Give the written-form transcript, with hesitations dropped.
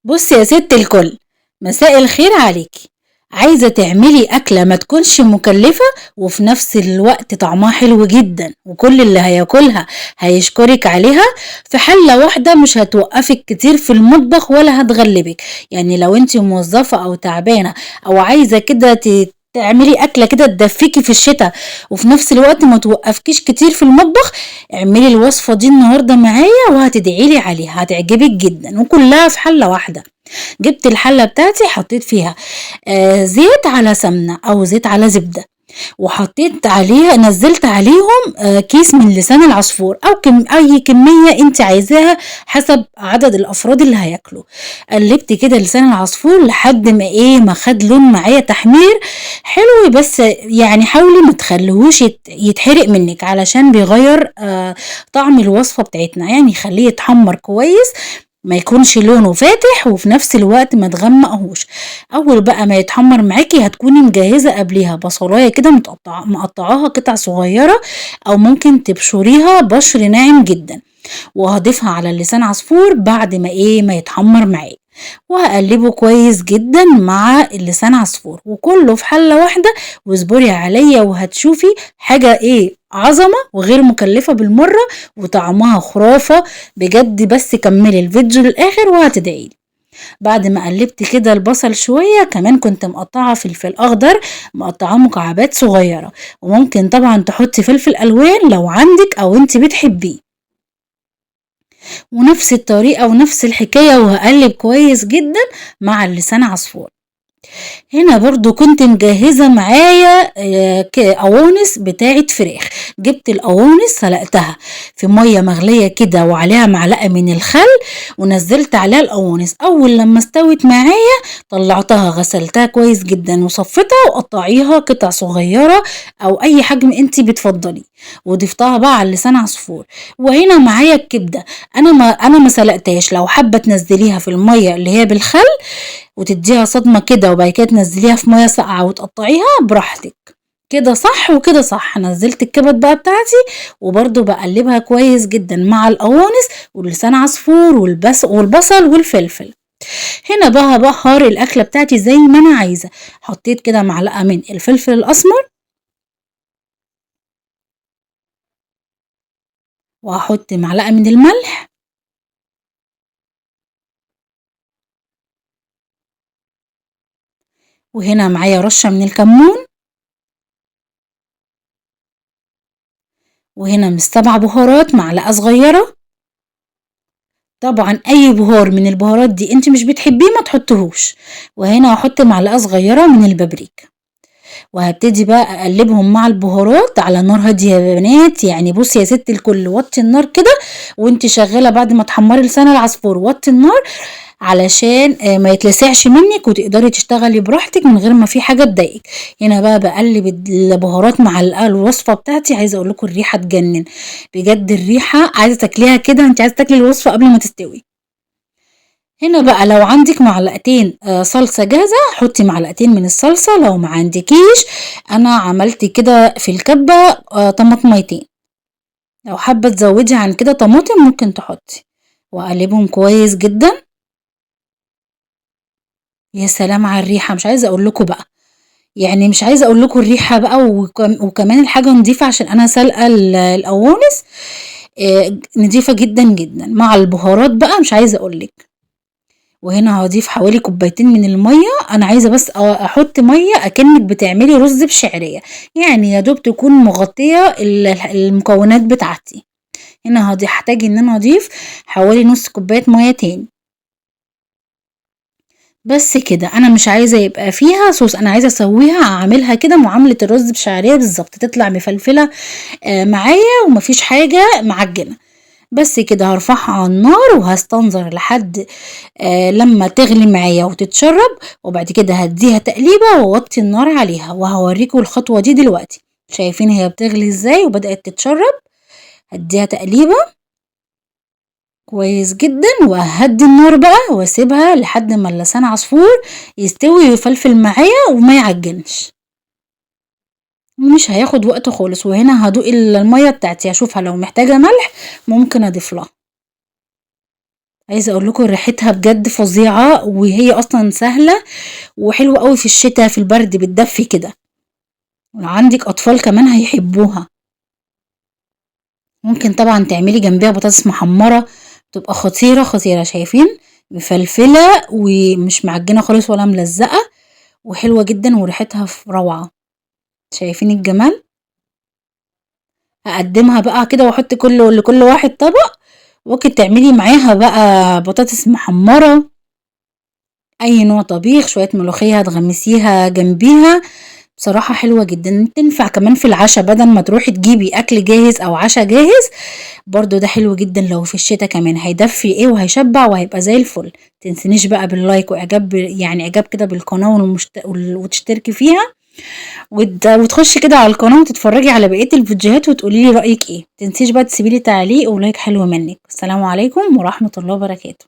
بصي يا ست الكل، مساء الخير عليكي. عايزة تعملي أكلة ما تكونش مكلفة وفي نفس الوقت طعمها حلو جدا وكل اللي هياكلها هيشكرك عليها، في حلة واحدة مش هتوقفك كتير في المطبخ ولا هتغلبك. يعني لو انت موظفة او تعبانة او عايزة كده تعملي أكلة كده تدفيكي في الشتاء وفي نفس الوقت ما توقفكيش كتير في المطبخ، اعملي الوصفة دي النهاردة معايا وهتدعيلي عليها، هتعجبك جدا وكلها في حلة واحدة. جبت الحلة بتاعتي حطيت فيها زيت على سمنة أو زيت على زبدة، وحطيت عليها، نزلت عليهم كيس من لسان العصفور أو أي كمية انت عايزاها حسب عدد الأفراد اللي هياكلوا. قلبت كده لسان العصفور لحد ما ما خد لون معايا تحمير حلو، بس حاولي ما تخليهوش يتحرق منك علشان بيغير طعم الوصفة بتاعتنا. خليه يتحمر كويس، ما يكونش لونه فاتح وفي نفس الوقت ما تغمقهوش. اول بقى ما يتحمر معاكي هتكوني مجهزه قبليها بصلايه كده مقطعاها قطع صغيره او ممكن تبشريها بشر ناعم جدا، وهضيفها على اللسان عصفور بعد ما ما يتحمر معايا، وهقلبه كويس جدا مع اللسان عصفور وكله في حله واحده. واصبري عليا وهتشوفي حاجه عظمه وغير مكلفه بالمره وطعمها خرافه بجد. بس كملي الفيديو للاخر وهتدعيلي. بعد ما قلبت كده البصل شويه، كمان كنت مقطعه فلفل اخضر، مقطعاه مكعبات صغيره، وممكن طبعا تحطي فلفل الوان لو عندك او انت بتحبيه. ونفس الطريقه ونفس الحكايه، وهقلب كويس جدا مع اللسان عصفور. هنا برضو كنت مجهزة معايا قوانص بتاعة فراخ. جبت القوانص سلقتها في مية مغلية كده وعليها معلقة من الخل، ونزلت عليها القوانص. أول لما استوت معايا طلعتها، غسلتها كويس جدا وصفتها، وقطعيها قطع صغيرة أو أي حجم انتي بتفضليه، وضفتها بقى على لسان عصفور. وهنا معايا الكبدة، أنا ما سلقتهاش، لو حابة تنزليها في المية اللي هي بالخل وتديها صدمة كده وبعد كده تنزليها في مية ساقعة وتقطعيها براحتك، كده صح وكده صح. نزلت الكبد بقى بتاعتي وبرضو بقلبها كويس جدا مع القوانص واللسان عصفور والبصل والفلفل. هنا بقى بهار الأكلة بتاعتي زي ما أنا عايزة. حطيت كده معلقة من الفلفل الأسمر، وهحط معلقة من الملح، وهنا معايا رشة من الكمون، وهنا من السبع بهارات معلقة صغيرة. طبعا اي بهار من البهارات دي انت مش بتحبيه ما تحطهوش. وهنا هحط معلقة صغيرة من البابريكا، وهبتدي بقى اقلبهم مع البهارات على نار هادية يا بنات. بصي يا ست الكل، وطي النار كده وانت شغالة بعد ما تحمري لسان العصفور، وطي النار علشان ما يتلسعش منك وتقدري تشتغلي براحتك من غير ما في حاجة تضايقك. هنا بقى بقلب البهارات مع الوصفة بتاعتي. عايزة اقول لكم الريحة تجنن بجد، الريحة عايزة تاكليها كده، انت عايزة تاكلي الوصفة قبل ما تستوي. هنا بقى لو عندك معلقتين صلصة جاهزة حطي معلقتين من الصلصة، لو ما عندكيش انا عملت كده في الكبة طماطميتين، لو حابة تزودي عن كده طماطم ممكن تحطي. واقلبهم كويس جدا. يا سلام على الريحة، مش عايزة اقول لكم بقى، مش عايزة اقول لكم الريحة بقى. وكمان الحاجة نضيفة عشان انا سالقة القوانص، نضيفة جدا جدا مع البهارات بقى، مش عايزة اقول لك. وهنا هضيف حوالي كوبايتين من المية، انا عايزة بس احط مية اكنك بتعملي رز بشعرية، يا دوب تكون مغطية المكونات بتاعتي. هنا هحتاج ان انا اضيف حوالي نص كوباية مية تاني بس كده. انا مش عايزة يبقى فيها صوص، انا عايزة اسويها اعملها كده معاملة الرز بشعرية بالظبط، تطلع مفلفلة، معايا ومفيش حاجة معجنة. بس كده هرفعها على النار وهستنظر لحد لما تغلي معايا وتتشرب، وبعد كده هديها تقليبة واوطي النار عليها، وهوريكم الخطوة دي دلوقتي. شايفين هي بتغلي ازاي وبدأت تتشرب؟ هديها تقليبة كويس جدا، وهدي النار بقى واسيبها لحد ما اللسان عصفور يستوي ويفلفل معايا وما يعجنش، ومش هياخد وقت خالص. وهنا هدوق المية بتاعتي، اشوفها لو محتاجة ملح ممكن اضيف لها. عايزه اقول لكم ريحتها بجد فظيعة، وهي اصلا سهلة وحلوه قوي في الشتاء في البرد، بتدفي كده. ولو عندك اطفال كمان هيحبوها. ممكن طبعا تعملي جنبيها بطاطس محمرة، تبقى خطيرة خطيرة. شايفين مفلفله ومش معجنه خالص ولا ملزقه، وحلوه جدا وريحتها روعه. شايفين الجمال؟ هقدمها بقى كده واحط لكل واحد طبق. ممكن تعملي معاها بقى بطاطس محمرة، اي نوع طبيخ، شوية ملوخية هتغمسيها جنبيها. بصراحة حلوة جدا، تنفع كمان في العشاء بدل ما تروحي تجيبي اكل جاهز او عشاء جاهز. برضو ده حلو جدا لو في الشتاء كمان، هيدفي ايه وهيشبع وهيبقى زي الفل. تنسينيش بقى بال like واعجاب، يعني اعجاب كده بالقناة وتشتركي فيها وتخشي كده على القناة وتتفرجي على بقية الفيديوهات وتقولي لي رأيك ايه. متنسيش بقى تسيبي لي تعليق و like حلو منك. السلام عليكم ورحمة الله وبركاته.